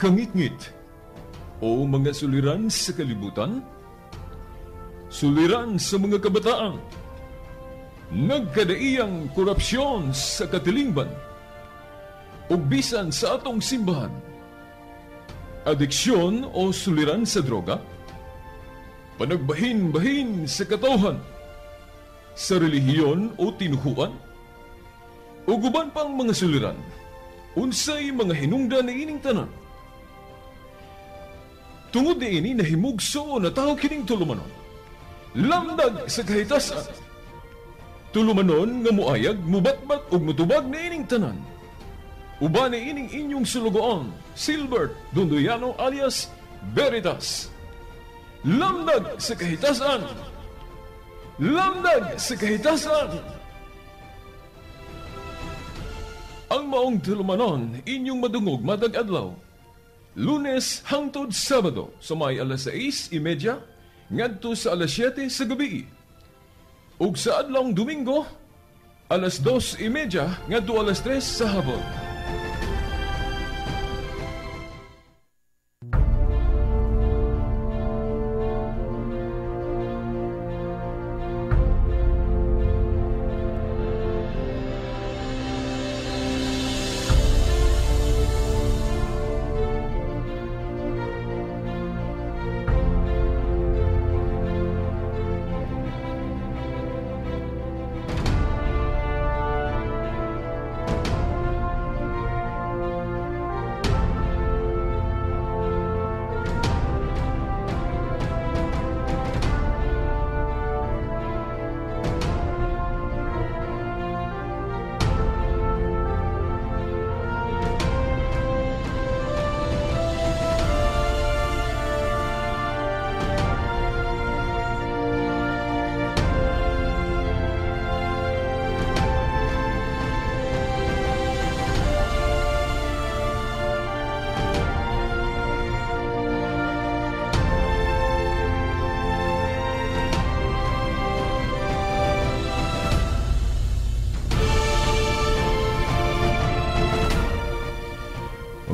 Kangitngit o mga suliran sa kalibutan, suliran sa mga kabataan, nagkadaiyang korupsyon sa katilingban, ug bisan sa atong simbahan, adiksyon o suliran sa droga, panagbahin-bahin sa katawhan, sa relihiyon o tinuhuan, ug uban pang mga suliran, unsay mga hinungdan niining tanan. Tungod niini nahimugso na tawo kining tulumanon. Lamdag sa kahitasan. Tulumanon nga muayag, mubatbat ug mutubag niining tanan. Uban niining inyong sulugoon, Silbert Dondoyano alias Veritas. Lamdag sa kahitasan. Lamdag sa kahitasan. Ang maong tulumanon inyong madungog matag adlaw. Lunes hangtod Sabado sa may alas 6:30 ngadto sa alas 7 sa gabi. Ug sa adlawng Domingo alas 2:30 ngadto alas 3 sa hapon.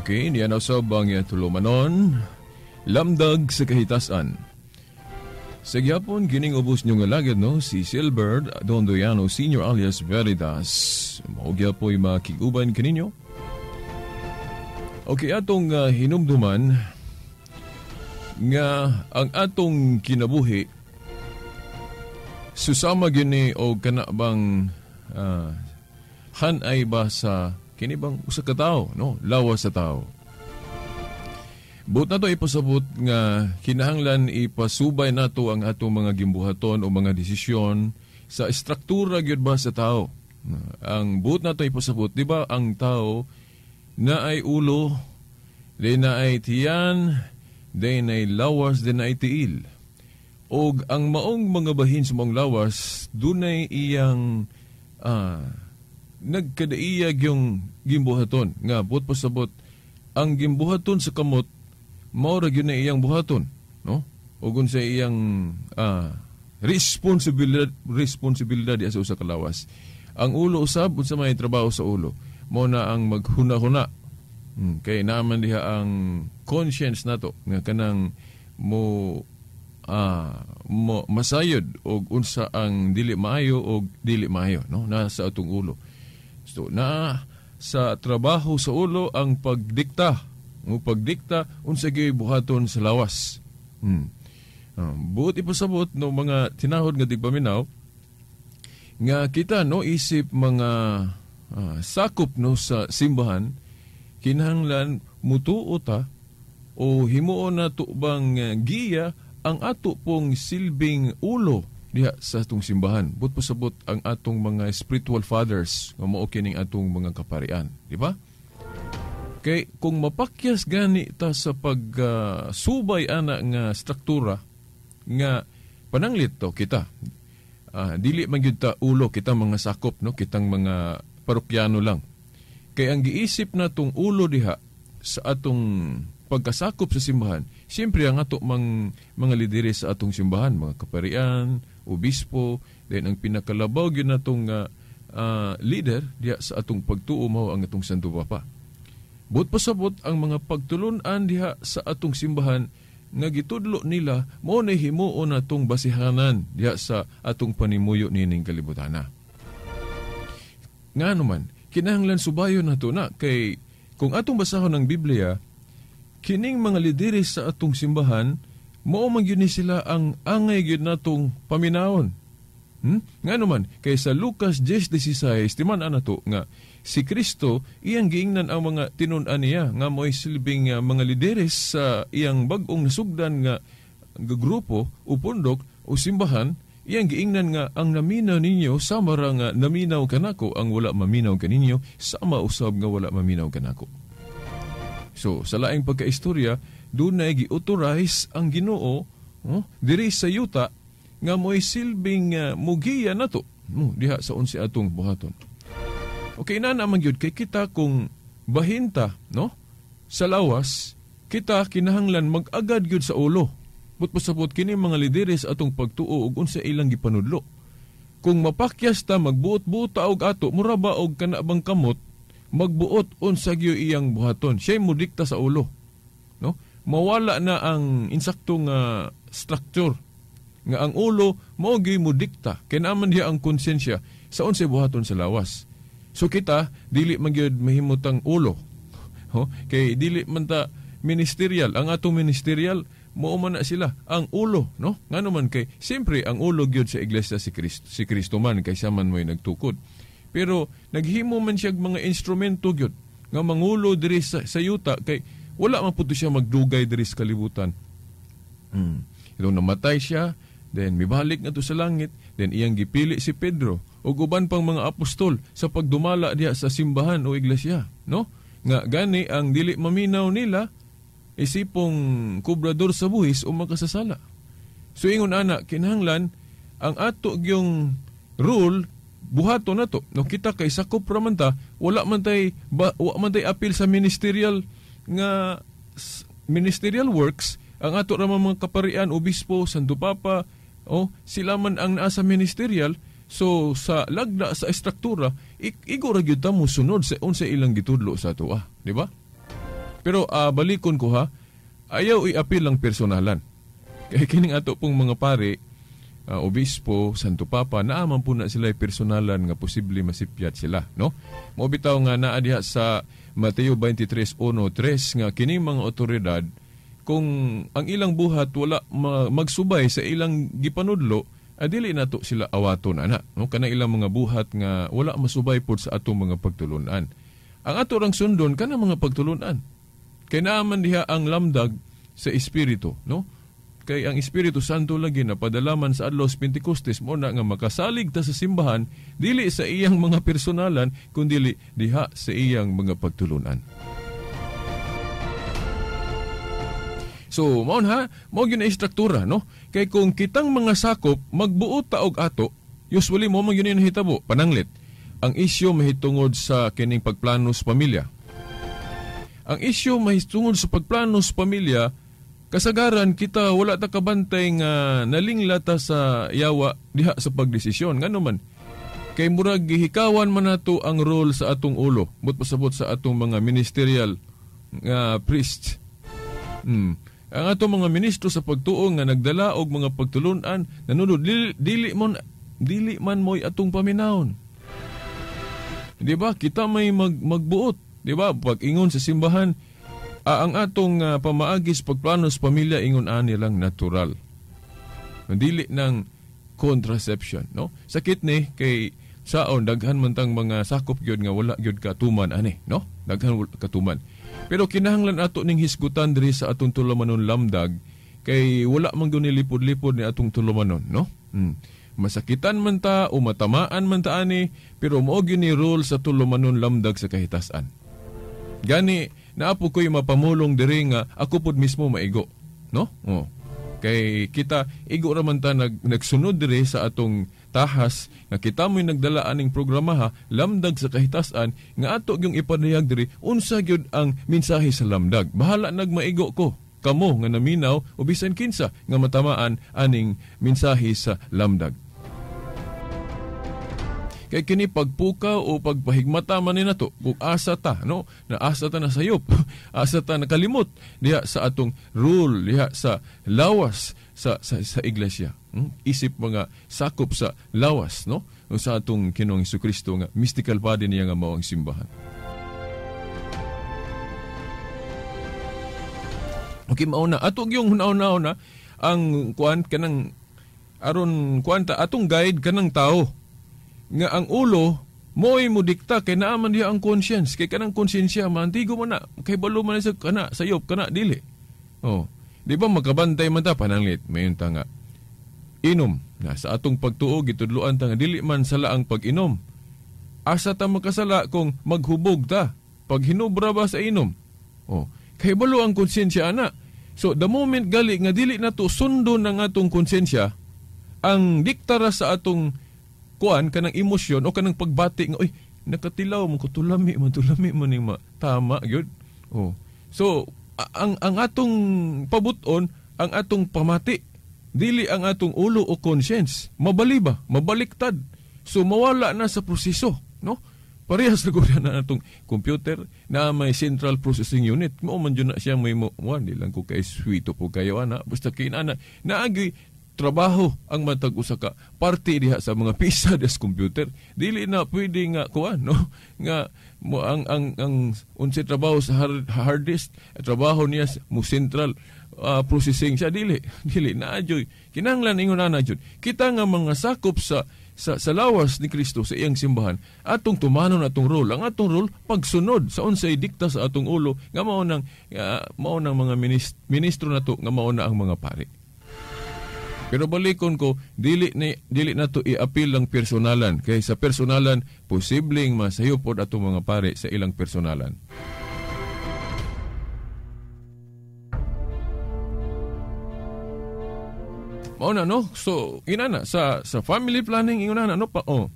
Okay, niya na usab ang tulumanon, lamdag sa kahitasan. Sa gyapon, kining ubos nyo nga lagad, no, si Silbert Dondoyano Senior alias Veritas. Mao gyapoy makiguban kaninyo. Okay, atong hinumduman nga ang atong kinabuhi susama gini o kana bang hanay ba sa kini bang usa ka tawo, no, lawas sa tawo. Buot nato ipasabot nga kinahanglan ipasubay nato ang atong mga gimbuhaton o mga desisyon sa istruktura gyud ba sa tao. Ang buot nato ipasabot, di ba, ang tao naay ulo, di naay tiyan, di naay lawas, di naay tiil. Og ang maong mga bahin sa maong lawas, dunay iyang nagkadaiyag yung gimbuhaton. Nga, buot pasabot, ang gimbuhaton sa kamot, mao ra gyud na iyang buhaton, no? Ug unsa iyang responsibilidad sa usa ka lawas. Ang ulo usab unsa may trabaho sa ulo, mao na ang maghuna-huna. Kay naaman diha ang conscience nato nga kanang mo mo masayod og unsa ang dili maayo og dili maayo, no? Nasa atong ulo. So na sa trabaho sa ulo ang pagdikta. Ang pagdikta unsa gyud buhaton sa lawas. Buot ipasabot no mga tinahod nga digpaminaw nga kita no isip mga sakop no sa simbahan, kinahanglan mutuo ta o himuon na to bang giya ang ato pong silbing ulo diha sa atong simbahan. Buot pasabot ang atong mga spiritual fathers nga mao kining atong mga kaparian, di ba? Kay kung mapakyas gani ta sa pagsubay ana nga struktura nga pananglit to kita. Dili man gyud ta ulo, kita mga sakop, no, kitang mga parokyano lang. Kay ang giisip natong ulo diha sa atong pagkasakop sa simbahan, siyempre ang ato mang mga lidere sa atong simbahan, mga kaparian, obispo, then ang pinakalabaw gyud natong leader diha sa atong pagtuo mao ang atong Santo Papa. But pasabot ang mga pagtulunan diha sa atong simbahan nga gitudlo nila mao na himuon atong basihanan diha sa atong panimuyo nining kalibutana. Ngano man, kinahanglan subayon nato na kay kung atong basahon ang Biblia, kining mga lideres sa atong simbahan mao man gyud ni sila ang angay gyud natong paminawon. Ngano man, kay sa Lucas 10:16 timan-an nato nga si Kristo iyang giingnan ang mga tinun-an niya nga mo'y silbing mga lideres sa iyang bag-ong nasugdan nga grupo o pundok o simbahan, iyang giingnan nga ang naminaw ninyo sama ra nga naminaw kanako, ang wala maminaw kaninyo sama usab nga wala maminaw kanako. So sa laing pagkaistorya, dunay gi-authorize ang Ginoo, oh, diri sa yuta nga mo'y silbing mugiya nato diha sa unsi atong buhaton. Okay na naman gyud kay kita kung bahinta, no, sa lawas, kita kinahanglan mag-agad gyud sa ulo. But pasabot kini mga lideres atong pagtuo og unsa ilang gipanudlo. Kung mapakyas ta magbuot-buot ta og ato, mura ba og kana bang kamot magbuot unsa gyud iyang buhaton. Siya modikta sa ulo, no? Mawala na ang insakto nga structure nga ang ulo mao gyud modikta. Kay naa man diha ang konsensya sa unsay buhaton sa lawas. So kita dili man gyud mahimutang ulo. Ho? Kay dili man ta ministerial. Ang atong ministerial mao man na sila ang ulo, no? Ngano man kay siyempre ang ulo gyud sa iglesia si Kristo, si Kristo man kay siya man mo'y nagtukod. Pero naghimo man siya mga instrumento gyud nga mangulo diri sa yuta kay wala man pud siya magdugay diri sa kalibutan. Ito namatay siya, then mibalik na to sa langit, then iyang gipili si Pedro ug uban pang mga apostol sa pagdumala diha sa simbahan o iglesia, no? Nga gani ang dili maminaw nila isipong kubrador sa buhis o makasasala. So ingon ana, kinahanglan ang ato gyung rule buhaton nato. No, kita kay sakop ra man ta, wala man tay wa man tay apil sa ministerial nga ministerial works. Ang ato ra man mga kaparian, obispo, Santo Papa, oh, sila man ang naa sa ministerial. So sa lagda sa estruktura, igo ra gyud ta mosunod sa unsa ilang gitudlo sa atoa, di ba? Pero balikon ko ha, ayaw iapil ang personalan. Kay kining ato pong mga pare, obispo, Santo Papa, naa man po na sila personalan nga posible masipyat sila, no? Mao bitaw nga naa diha sa Mateo 23:1-3 nga kining mga otoridad kung ang ilang buhat wala magsubay sa ilang gipanudlo, adili nato sila awaton ana, no? Kana ilang mga buhat nga wala masubay pod sa atong mga pagtulunan. Ang ato rang sundon kana mga pagtulunan. Kay naa man diha ang lamdag sa espiritu, no? Kay ang Espiritu Santo lagi napadalaman sa adlaw sa Pentecostes mo na nga makasalig ta sa simbahan dili sa iyang mga personalan kundili diha sa iyang mga pagtulunan. So mao ha, mao gyud na istruktura, no? Kay kung kitang mga sakop magbuot ta og ato, usually mo man gyud ni nahitabo pananglit. Ang isyu mahitungod sa kining pagplano sa pamilya. Ang isyu mahitungod sa pagplano sa pamilya, kasagaran kita wala ta kabantay nga nalingla ta sa yawa diha sa pagdesisyon. Ngano man kay murag gihikawan man nato ang role sa atong ulo, but pasabot sa atong mga ministerial nga priest. Ang atong mga ministro sa pagtuo nga nagdala og mga pagtulunan nanunod dili man moy atong paminawon. Di ba? Kita may magbuot, di ba? Pag ingon sa simbahan, ang atong pamaagi sa pagplano sa pamilya ingon ani lang natural. Dili ng contraception, no? Sakit ni kay saon daghan man tang mga sakop gyud nga wala gyud katuman ani, no? Daghan katuman. Pero kinahanglan ato ning hisgutan diri sa atong tulumanon lamdag kay wala man gyud nilipod-lipod ni atong tulumanon, no? Masakitan man ta o matamaan man ta ani, pero mao gyud ni role sa tulumanon lamdag sa kahitasan. Gani naapo ko'y mapamulong diri nga ako pod mismo maigo, no? Oh. Kay kita igo ra man ta nagsunod diri sa atong tahas nga kita mo'y nagdala aning programa ha, lamdag sa kahitasan nga ato gyung ipadayag diri unsa gyud ang mensahe sa lamdag. Bahala nagmaigo ko kamo nga naminaw o bisan kinsa nga matamaan aning mensahe sa lamdag. Kay kini pagpukaw o pagpahigmata man ni nato kung asa ta, no, na asa ta na sayop, asa ta nakalimot diha sa atong rule diha sa lawas sa sa iglesia. Isip mga sakop sa lawas, no, sa atong Ginoong Hesukristo nga mystical body niya nga mao ang simbahan. Okay, mauna atong yung hunaw-hunaw na ang kuan kanang aron kuan ta atong guide kanang tao nga ang ulo mo'y modikta kay naa man diha ang conscience, kay kanang konsensya mantigo man na kay balo man sa kana sayop kana dili. Oh, di ba makabantay man ta pananglit mayon ta nga inom na sa atong pagtuo gitudloan ta nga dili man sala ang pag-inom. Asa ta makasala kung maghubog ta pag hinubra ba sa inom? Oh, kay balo ang konsensya ana. So the moment gali nga dili nato sundon ang atong konsensya, ang diktara sa atong kuan kanang emosyon o kanang pagbati nga oy nakatilaw mo ko tulami man ning tama gyud. Oh. So ang atong pabuton, ang atong pamati, dili ang atong ulo o conscience, mabali ba, mabaliktad. So mawala na sa proseso, no? Parehas na gud na atong computer na may central processing unit. Mao man jud na siya may mo, di lang ko kay sweeto po kayo ana, basta kinana naagi trabaho ang matag usa ka parte diha sa mga pisa des computer. Dili na pwede nga kuan, no, nga mo ang unsay trabaho sa hard disk, trabaho niya mo central processing siya, dili na adyoy kinahanglan ingon ana jud kita nga mga sakop sa lawas ni Kristo sa iyang simbahan, atong tumanon atong role. Ang atong role pagsunod sa unsay dikta sa atong ulo nga mao nang mga ministro nato, nga mao na ang mga pari. Pero balikon ko, dili nato i-appeal ang personalan, kay sa personalan posibleng masayo pod atong mga pare sa ilang personalan. Mao na, no? So inana sa family planning ingon na, no pa, oh.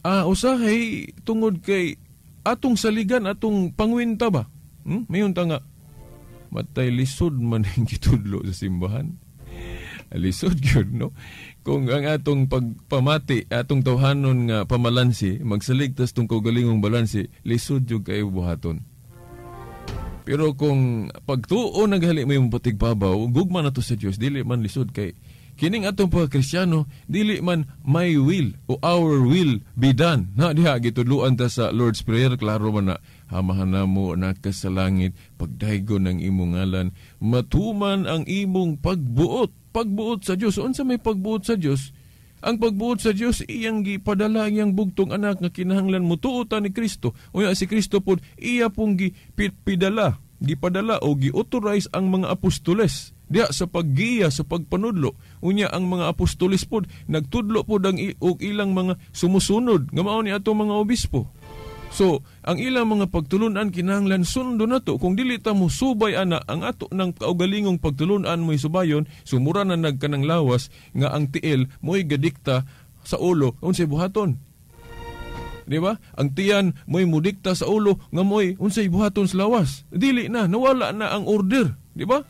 Usahay tungod kay atong saligan atong pangwinta ba? Mayon ta nga matay lisod man ang gitudlo sa simbahan. Lisod gyud, no? Kung ang atong pagpamati, atong tawhanon nga pamalansi, magsalig tas tong kaugalingong balansi, lisod jud kayo buhaton. Pero kung pagtuo naghali mo yung patigbabaw, gugma na to sa Dios, dili man lisod kay kining atong pagkristyano, dili man my will o our will be done. Na diha gitudloan ta sa Lord's Prayer, klaro man na Amahan namo na ka sa langit, pagdaygon ang imong ngalan, matuman ang imong pagbuot. Pagbuot sa Dios. Unsa may pagbuot sa Dios? Ang pagbuot sa Dios iyang gipadala iyang bugtong anak nga kinahanglan motuo ta ni Kristo. Unya si Kristo pod iya pong gipadala o gi-authorize ang mga apostoles diha sa paggiya sa pagpanudlo. Unya ang mga apostoles pod nagtudlo pod ang og ilang mga sumusunod nga mao ni atong mga obispo. So, ang ilang mga pagtulunan kinahanglan sundo nato. Kung dili ta mo subay ana ang ato ng kaugalingong pagtulunan mo'y subayon, sumura na nagkanang lawas nga ang tiil mo'y gadikta sa ulo unsay buhaton. Di ba? Ang tiyan mo'y mudikta sa ulo nga mo'y unsay buhaton sa lawas. Dili na, nawala na ang order, di ba?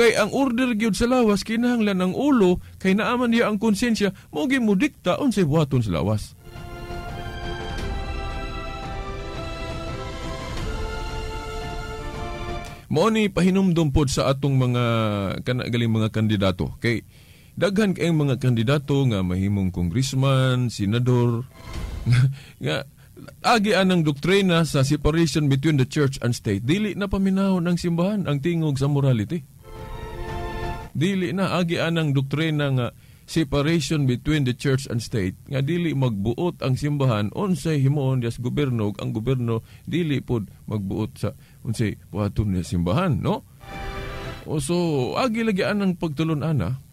Kay ang order gyud sa lawas kinahanglan ang ulo kay naaman niya ang konsensya mo gi mudikta unsay buhaton sa lawas. Mao ni pahinumdum pod sa atong mga kanagaling mga kandidato. Kay daghan kayong mga kandidato nga mahimong congressman, senador, nga agi anang doktrina sa separation between the church and state. Dili na paminahon ang simbahan ang tingog sa morality. Dili na agi anang doktrina nga separation between the church and state nga dili magbuot ang simbahan unsay himuon dias gobyerno, ang gobyerno dili pod magbuot sa unsay buhaton niya simbahan, no? O so agi lagi anang pagtulon-ana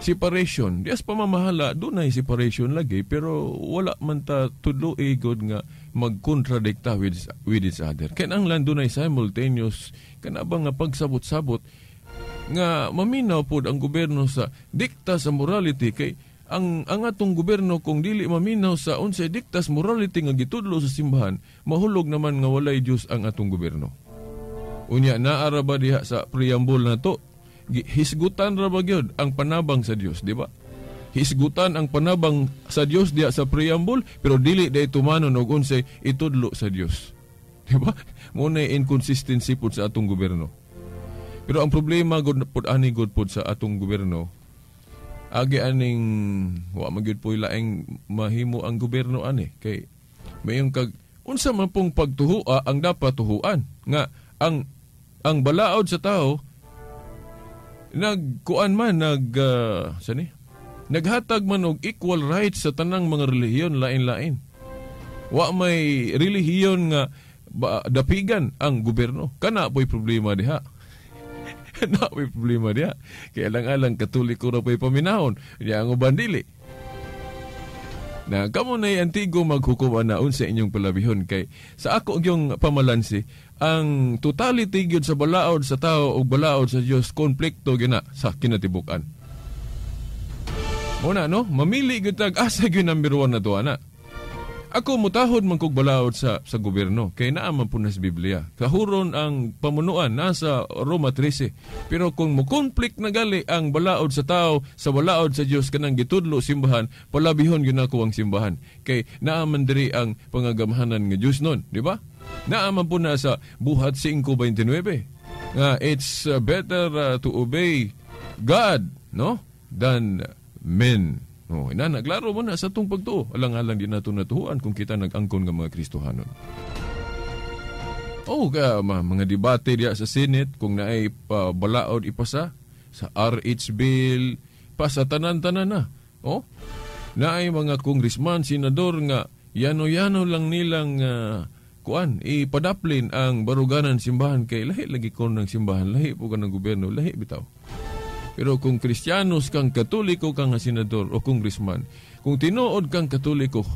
separation dias pamamahala, dunay separation lagi pero wala man ta tudlo igod nga magkontradikta with each other. Kinahanglan dunay simultaneous kana ba nga pagsabot-sabot nga maminaw pod ang gobyerno sa dikta sa morality. Kay ang atong gobyerno kung dili maminaw sa unsay dikta sa morality nga gitudlo sa simbahan, mahulog naman nga walay Dios ang atong gobyerno. Unya naa ra ba diha sa preamble na to, hisgutan ra ba gyud ang panabang sa Dios, di ba? Hisgutan ang panabang sa Dios diya sa preamble, pero dili day tumanon og unsay itudlo sa Dios. Diba? Mo na inconsistency pud sa atong gobyerno. Pero ang problema gud pud ani gud pud sa atong gobyerno, agi aning wa man gyud poy laing mahimo ang gobyerno ani kay mayong kag unsa man pong pagtuhua ang dapat tuhuan nga ang balaod sa tao nagkuan man nag sani naghatag man og equal rights sa tanang mga relihiyon lain-lain. Wa may relihiyon nga dapigan ang gobyerno. Kana po'y problema diha. Kana po'y problema diha. Kaya alang-alang Katoliko ra po'y paminahon. Diya ang uban dili. Na kamo na'y antigo maghukom ana unsa inyong palabihon kay sa ako gyung pamalansi ang totality gyud sa balaod sa tao ug balaod sa Dios konflikto gyud na sa kinatibuk-an. Muna no, mamili gyud tag asa gyud number 1 na to ana. Ako mutahod man kog balaod sa gobyerno kay naa man pud na sa Biblia. Kahuron ang pamunuan nasa Roma 13. Pero kung mo-conflict na gali ang balaod sa tao sa balaod sa Dios kanang gitudlo simbahan, palabihon gyud nako ang simbahan kay naa man diri ang pangagamhanan nga Dios nun, di ba? Naa man pud na sa Buhat 5:29. Nga it's better to obey God, no, than men. Oh, ina naglaro mo na sa atong pagtuo. Alang-alang di nato natuhuan kung kita nag-angkon nga mga Kristohanon. Oh, ka mga debate diya sa Senate kung naay balaod ipasa sa RH bill, pa sa tanan-tanan na. Oh, naay mga congressman, senador nga yano-yano lang nilang kuan ipadaplin ang baruganan simbahan kay lahi lagi kon ng simbahan, lahi po ka ng gobyerno, lahi bitaw. Pero kung Kristiyanos kang Katoliko kang senador o congressman, kung tinuod kang Katoliko,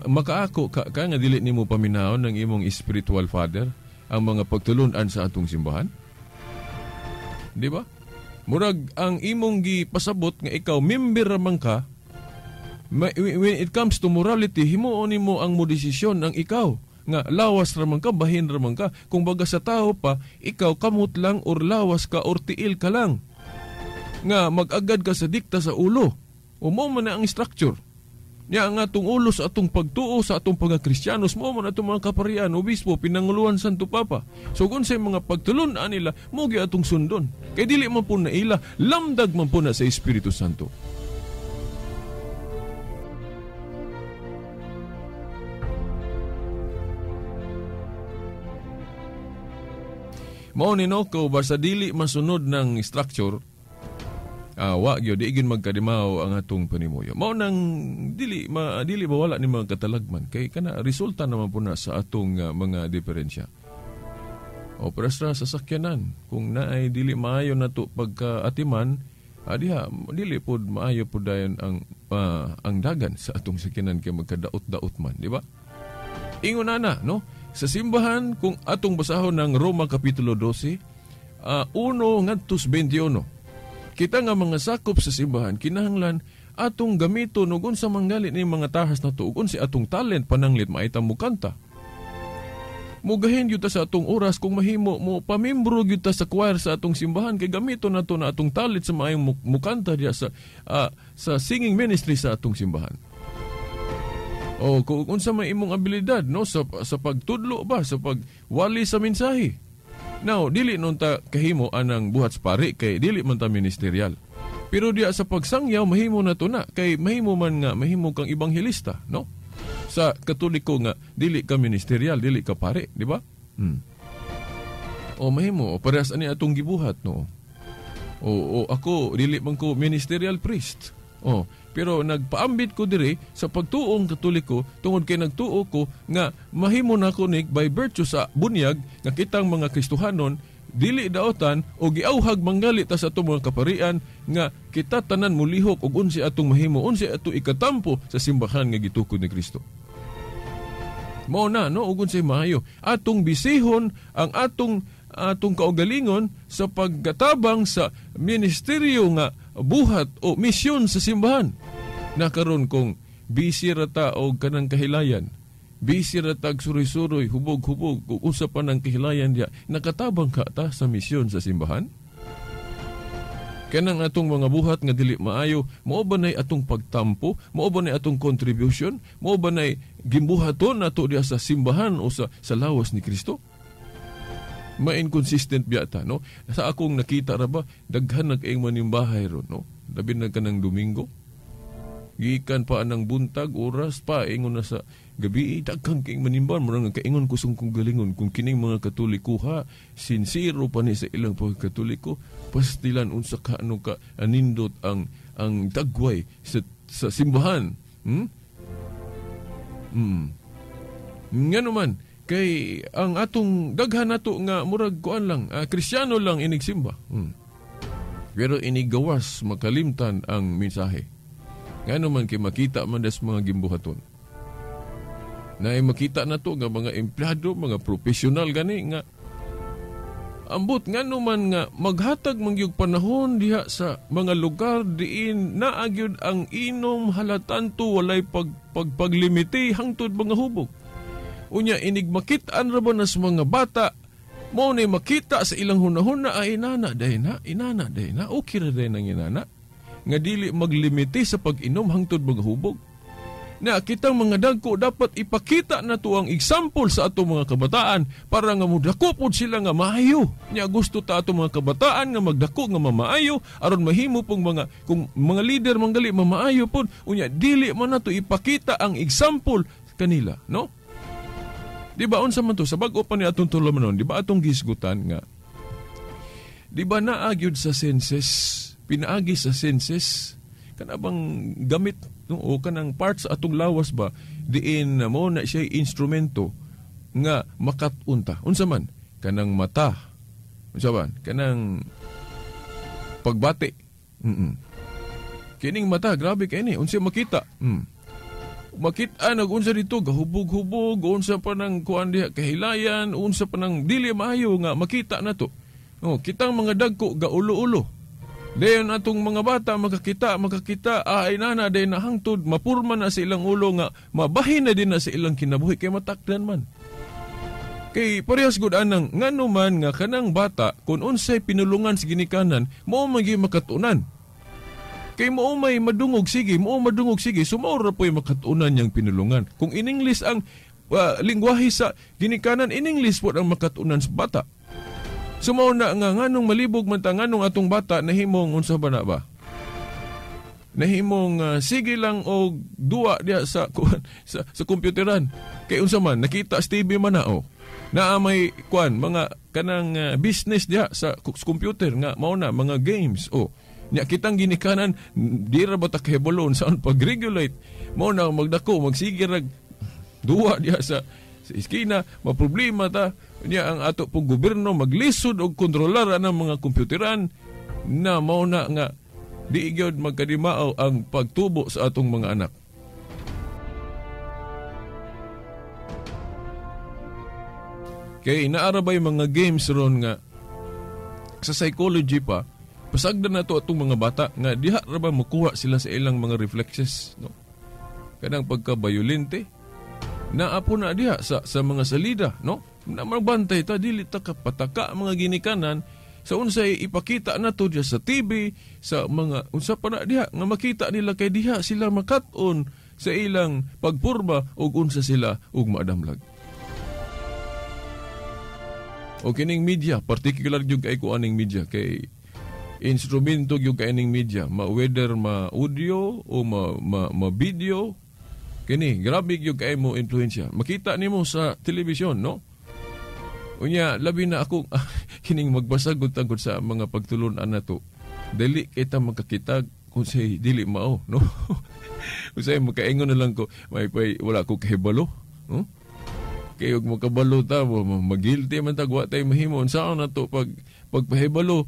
makaako ka nga dili nimo paminahon ng imong spiritual father ang mga pagtulun-an sa atong simbahan. Di ba? Murag ang imong gipasabot nga ikaw member ra man ka, when it comes to morality, himuon nimo ang mo desisyon ang ikaw nga lawas ra man ka, bahin ra man ka. Kung baga sa tao pa, ikaw kamot lang or lawas ka or tiil ka lang. Nga mag-agad ka sa dikta sa ulo. O mo man na ang structure. Nya nga atong ulo sa atong pagtuo, sa atong pagka-Kristiyanos, mo man atong mga kaparian, obispo, pinanguluan Santo Papa. So kung sa mga pagtulun-an nila, mo gyud atong sundon. Kay dili man po na ila, lamdag man po na sa Espiritu Santo. Mao ni no, ko basta dili masunod ng structure, wa gyud di gyud magkadimaw ang atong panimuyo. Mao nang dili dili mawala ni mga katalagman kay kana resulta naman po na sa atong mga diferensya. O prasra sa sakyanan kung naay dili maayo nato pagkaatiman, diha dili pod maayo pod dayon ang dagan sa atong sakyanan kay magkadaot-daot man, di ba? Ingon ana, no? Sa simbahan kung atong basahon ng Roma kapitulo 12, 1-21. Kita nga mga sakop sa simbahan, kinahanglan atong gamiton og unsa manggali ni mga tahas nato ug unsa atong talent pananglit maita mo kanta. Mugahin gyud ta sa atong oras kung mahimo mo pamembro gyud ta sa choir sa atong simbahan kay gamiton nato na atong talent sa maayong mukanta diya sa singing ministry sa atong simbahan. O kung unsa may imong abilidad no sa pagtudlo ba, sa pagwali sa mensahe. Now, dili nun ta kahimo anang buhat sa pari kay dili man ta ministerial. Pero diya sa pagsangyaw mahimo na to na kay mahimo man nga mahimo kang ebanghelista, no? Sa Katoliko nga dili ka ministerial, dili ka pari, di ba? O mahimo, parehas ani atong gibuhat, no? O ako dili man ko ministerial priest. O, pero nagpaambit ko diri sa pagtuong Katoliko tungod kay nagtuo ko nga mahimo nako ni by virtue sa bunyag nga kitang mga Kristohanon dili daotan o giauhag manggali ta sa atong mga kaparian nga kita tanan molihok og unsi atong mahimo, unsi ato ikatampo sa simbahan nga gitukod ni Kristo. Mao na no ug unsay maayo atong bisihon ang atong kaugalingon sa pagkatabang sa ministeryo nga buhat o misyon sa simbahan. Nakaron kung busy ra ta og kanang kahilayan, busy ra tag suroy-suroy, hubog-hubog, ug usa pa ng kahilayan diya, nakatabang ka ta sa misyon sa simbahan? Kanang atong mga buhat nga dili maayo, mao ba nay atong pagtampo, mao ba nay atong contribution, mao ba nay gimbuhaton nato diha sa simbahan o sa lawas ni Kristo? Ma-inconsistent biyata, no? Sa akong nakita ra ba, daghan nag-ing manimbahay ron, no? Labi na kanang Domingo. Gikan pa anang buntag, oras pa, ingon na sa gabi, daghan kaing manimbahan. Murang nga kaingon ko sungkong galingon, kung kining mga Katoliko ha, sincero pa ni sa ilang pagkatoliko, pastilan unsa ka ano ka anindot ang tagway sa simbahan. Ngano man, kay ang atong daghan nato nga murag kuan lang, Kristiyano lang inigsimba. Pero inigawas makalimtan ang mensahe. Ngano man kay makita man das mga gimbuhaton. Na makita nato nga mga empleyado, mga profesional gani nga ambot ngano man nga maghatag mangyug panahon diha sa mga lugar diin naa gyud ang inom halatanto walay pagpaglimite hangtod mga hubog. Unya inig makit-an ra ba nas mga bata mao ni makita sa ilang hunahuna ay inana day na, inana day na, okay ra day nang inana nga dili maglimite sa pag-inom hangtod mga hubog. Na kitang mga dagko dapat ipakita na to ang example sa atong mga kabataan para nga modako pod sila nga maayo. Nya gusto ta atong mga kabataan nga magdako nga mamaayo aron mahimo pong mga kung mga leader manggali mamaayo pod. Unya dili man nato ipakita ang example kanila, no? Di ba unsa man to sa bag-o pa ni atong tulumanon, di ba atong gisgutan nga di ba naa gyud sa senses, pinaagi sa senses kana bang gamit, no, o kanang parts atong lawas ba diin mo na siya instrumento nga makat-unta. Unsa man kanang mata, unsa man kanang pagbati. Kining mata grabe kay ni unsa makita. Makita nag unsa dito gahubog-hubog, unsa pa nang kuan diha kahilayan, unsa pa nang dili maayo nga makita nato. Oh, kitang mga dagko gaulo-ulo. Dayon atong mga bata makakita ay nana day na hangtod mapurma na sa ilang ulo nga mabahin na din na sa ilang kinabuhi kay matakdan man. Kay parehas gud anang ngano man nga kanang bata kun unsay pinulungan sa ginikanan mao man gyud makatunan. Kay mao may madungog sige, mao madungog sige, so mao ra po'y makatunan niyang pinulungan. Kung in English ang lingwahe sa ginikanan, in English po ang makatunan sa bata. So mao na nga nganong malibog man ta nganong atong bata nahimong unsa ba na ba? Nahimong sige lang og duwa diha sa sa komputeran. Kay unsa man nakita sa TV man na oh. Naa may kuan mga kanang business diha sa computer nga mao na mga games oh. Nya kitang ginikanan di ra ba ta kahibalo unsaon pag-regulate. Mao na magdako magsige rag duwa diha sa iskina, maproblema ta. Nya ang ato pong gobyerno maglisod og kontrolar anang mga komputeran na mao na nga di gyud magkadimao ang pagtubo sa atong mga anak. Kay naara bay mga games ron nga sa psychology pa pasagdan na to atong mga bata nga diha ra ba mokuha sila sa ilang mga reflexes, no? Kanang pagka-violente naapo na diha sa mga salida, no? Na magbantay ta dili ta kapataka mga ginikanan sa unsay ipakita nato diha sa TV sa mga unsa pa na diha nga makita nila kay diha sila makat-on sa ilang pagpurba ug unsa sila ug maadamlag. O kining media, particular gyud kay ko aning media kay instrumento gyud kay aning media, ma whether ma audio o ma video kini grabe gyud kay mo influensya. Makita nimo sa telebisyon, no? Unya labi na ako kining magbasag gud tangkod sa mga pagtulon-an nato. Dili kita makakita kung say dili mao, no? Usay makaingon na lang ko, may wala ko kahibalo, no? Kay og makabalo ta, magilty man ta, wa tay mahimo unsaon nato pag pagpahibalo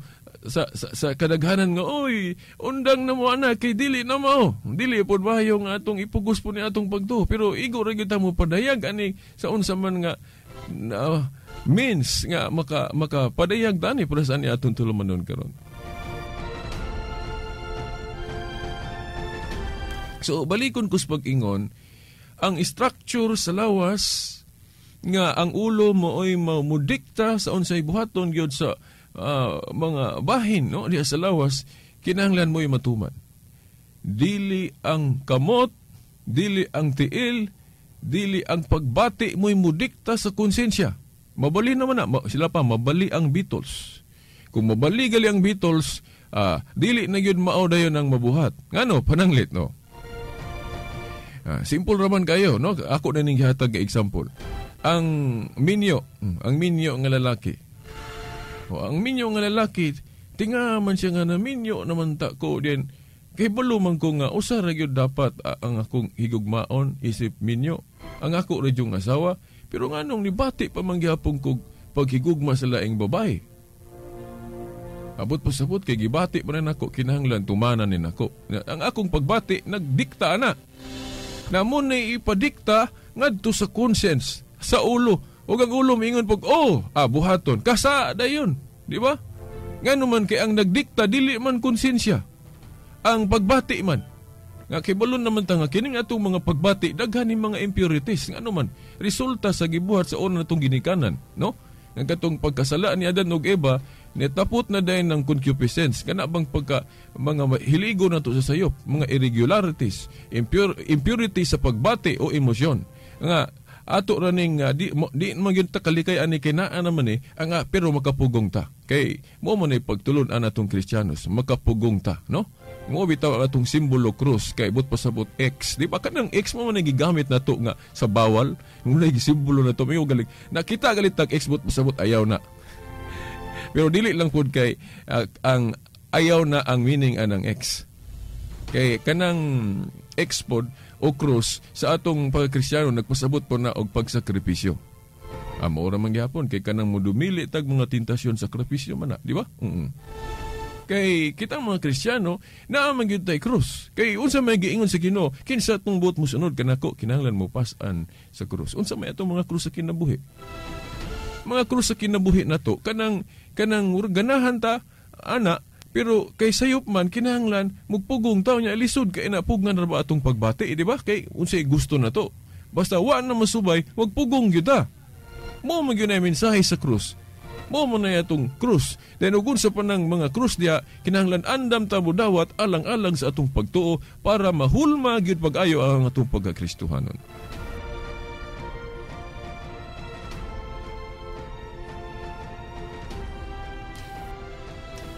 sa kadaghanan nga oy undang na mo ana kay dili na mao. Dili pod bayo nga atong ipugos po ni atong pagtuo, pero igo ra gyud ta mo padayag ani sa unsa man nga means nga makapadayag tani para sa ani atong tulumanon karon. So balikon ko sa pag-ingon, ang structure sa lawas nga ang ulo mooy modikta sa unsay buhaton gyud sa mga bahin, no, diha sa lawas. Kinahanglan mo'y matuman. Dili ang kamot, dili ang tiil, dili ang pagbati mo'y mudikta sa konsensya. Mabali naman na, sila pa, mabali ang Beatles. Kung mabali gali ang Beatles, dili na yun mao dayon ang mabuhat. Ngano, pananglit, no? Simple raman kayo, no? Ako na ning gihatag ka example. Ang minyo nga lalaki. O, ang minyo nga lalaki, tinga man siya nga na minyo naman ta ko din. Kay balo man ko nga usa ra gyud dapat ang akong higugmaon isip minyo. Ang ako ra gyud asawa, pero nganong nibati pa man gihapon kog paghigugma sa laing babae. Abot pa sabot kay gibati pa na nako, kinahanglan tumanan ni nako. Ang akong pagbati nagdikta na. Na mo na ipadikta ngadto sa conscience, sa ulo. Ug ang ulo miingon pag buhaton kasa dayon, di ba? Ngano man kay ang nagdikta dili man konsensya. Ang pagbati man. Nga kibalon naman ta nga kining atong mga pagbati daghan ni mga impurities. Ngano man resulta sa gibuhat sa una natong ginikanan, no? Nga katong pagkasala ni Adan ug Eva nitapot na dayon ng concupiscence, kana bang pagka mga hiligo nato sa sayop, mga irregularities, impurities sa pagbati o emosyon. Nga ato ra ning di man gyud ta kalikay ani kinaa naman ni ang pero makapugong ta. Kay mo man ni pagtulon an atong Kristiyanos, makapugong ta, no? Mo bitaw ang atong simbolo krus kay but pasabot X. Di ba kanang X mo man gigamit nato nga sa bawal, mo simbolo nato mayo galing. Nakita galit tag X but pasabot ayaw na. Pero dili lang pud kay ang ayaw na ang meaning anang X. Kay kanang X pod o krus sa atong pagkristyano nagpasabot po na og pagsakripisyo. Mao ra man gihapon kay kanang modumili tag mga tentasyon sakripisyo man na, di ba? Kay kitang mga Kristiyano naa man gyud tay krus. Kay unsa may giingon sa Ginoo, kinsa atong buot mosunod kanako kinahanglan mo pas-an sa krus. Unsa may atong mga krus sa kinabuhi? Mga krus sa kinabuhi nato kanang ganahan ta ana, pero kay sayop man kinahanglan mugpugong taw nya lisod kay napugngan ra ba atong pagbati, di ba? Kay unsay gusto nato. Basta wa na masubay, magpugong gyud ta. Mo man gyud ay mensahe sa krus. Mo man ay atong krus. Then ugon sa panang mga krus diha kinahanglan andam ta modawat alang-alang sa atong pagtuo para mahulma gyud pag-ayo ang atong pagkakristohanon.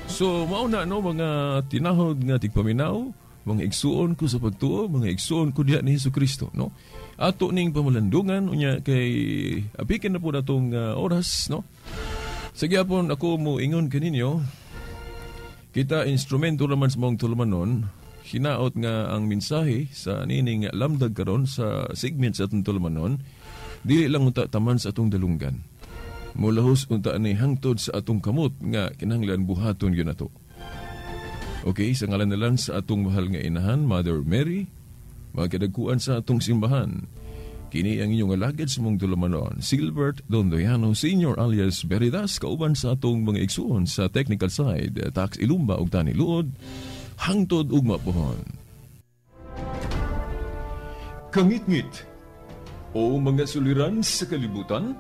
So mauna no mga tinahod nga tigpaminaw, mga igsuon ko sa pagtuo, mga igsuon ko diha ni Hesukristo, no? Ato ning pamalandungan unya kay apikin na po natong oras, no? Sa gyapon ako mo ingon kaninyo, kita instrumento raman sa maong tulumanon, hinaot nga ang mensahe sa nining lamdag karon sa segment sa atong tulumanon, dili lang unta taman sa atong dalunggan. Mulahos unta ni hangtod sa atong kamot nga kinahanglan buhaton gyud nato. Okay, sa ngalan na lang sa atong mahal nga inahan, Mother Mary, magkadagkuan sa atong simbahan. Kini ang inyong alagad sa mong tulumanon, Silbert Dondoyano Sr. alias Veritas, kauban sa atong mga igsuon sa technical side, Tax Ilumba ug Tani Luod, hangtod ugma pohon. Kangitngit o mga suliran sa kalibutan,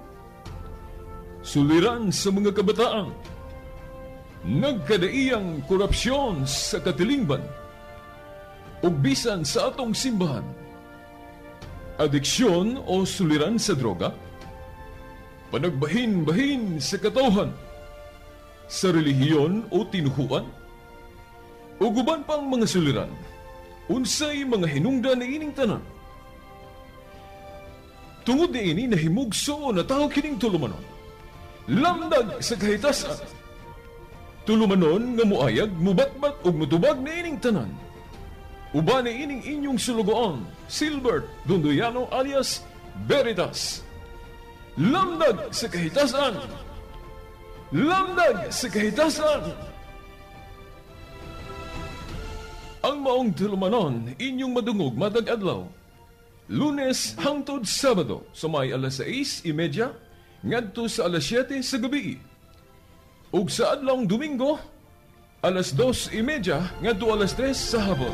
suliran sa mga kabataan, nagkadaiyang korupsyon sa katilingban, ug bisan sa atong simbahan, adiksyon o suliran sa droga, panagbahin-bahin sa katawhan, sa relihiyon o tinuhuan, ug uban pang mga suliran, unsay mga hinungdan niining tanan. Tungod niini nahimugso o natawo kining tulumanon, lamdag sa kahitasan. Tulumanon nga muayag, mubatbat ug mutubag niining tanan. Uban niining inyong sulugoon, Silbert Dondoyano alias Veritas. Lamdag sa kahitasan. Lamdag sa kahitasan. Ang maong tulumanon inyong madungog matag adlaw, Lunes hangtod Sabado sa may alas 6:30 ngadto sa alas 7 sa gabi. Ug sa adlawng Domingo alas 2:30 ngadto alas 3 sa hapon.